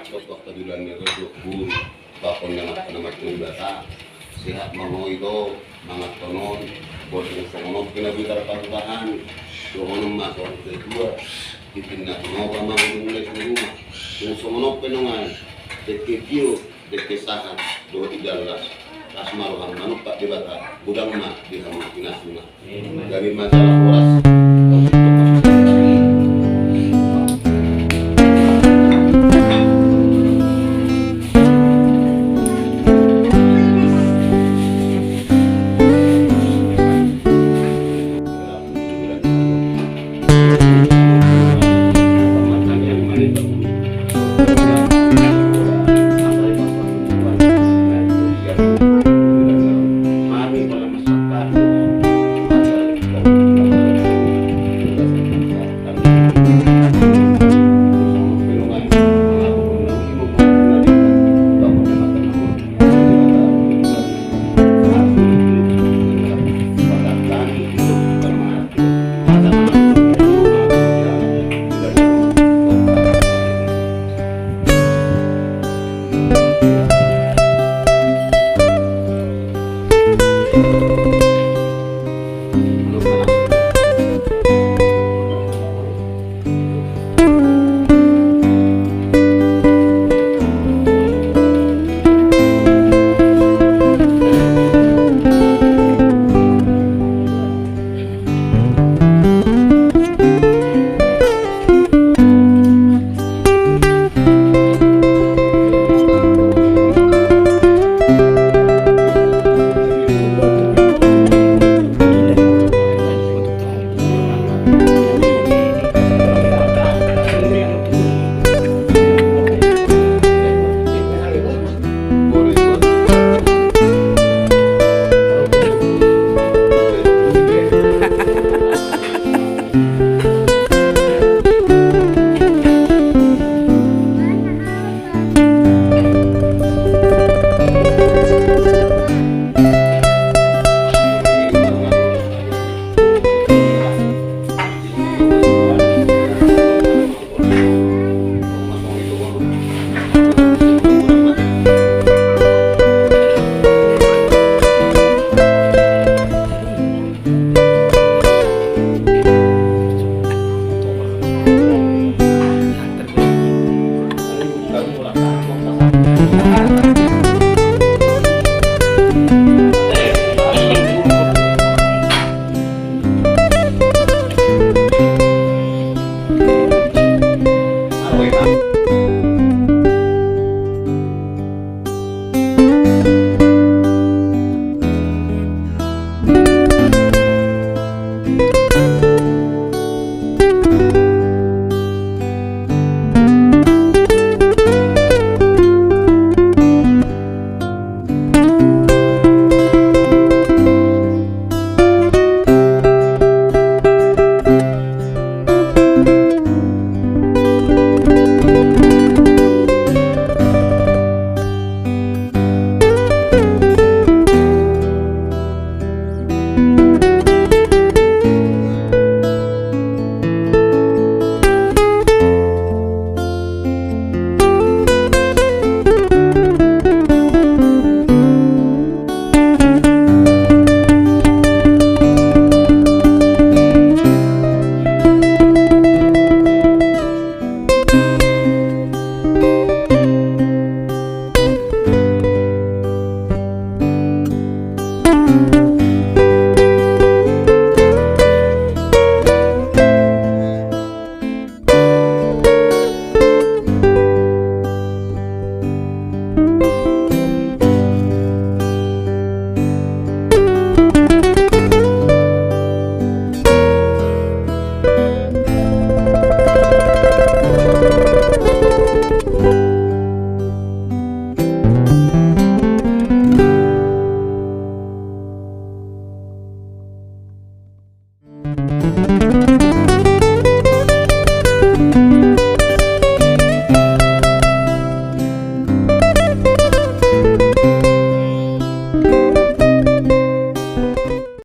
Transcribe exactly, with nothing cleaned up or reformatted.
Toktok keadilan ni rojo guru, bakon na mata na mata Debata, sehat ma ho ito, manganhon on, boti songon on pe na bitar parubahan, dohonon ma songon ketua, ipin na tinopa ma ho mulai tu rumah, songon on pe nongan, dengke tio, dengke sahat, dohot i gallas, las ma roham manumpak Debata, godang ma di hamu pinasuna. Gabe ma jala horas.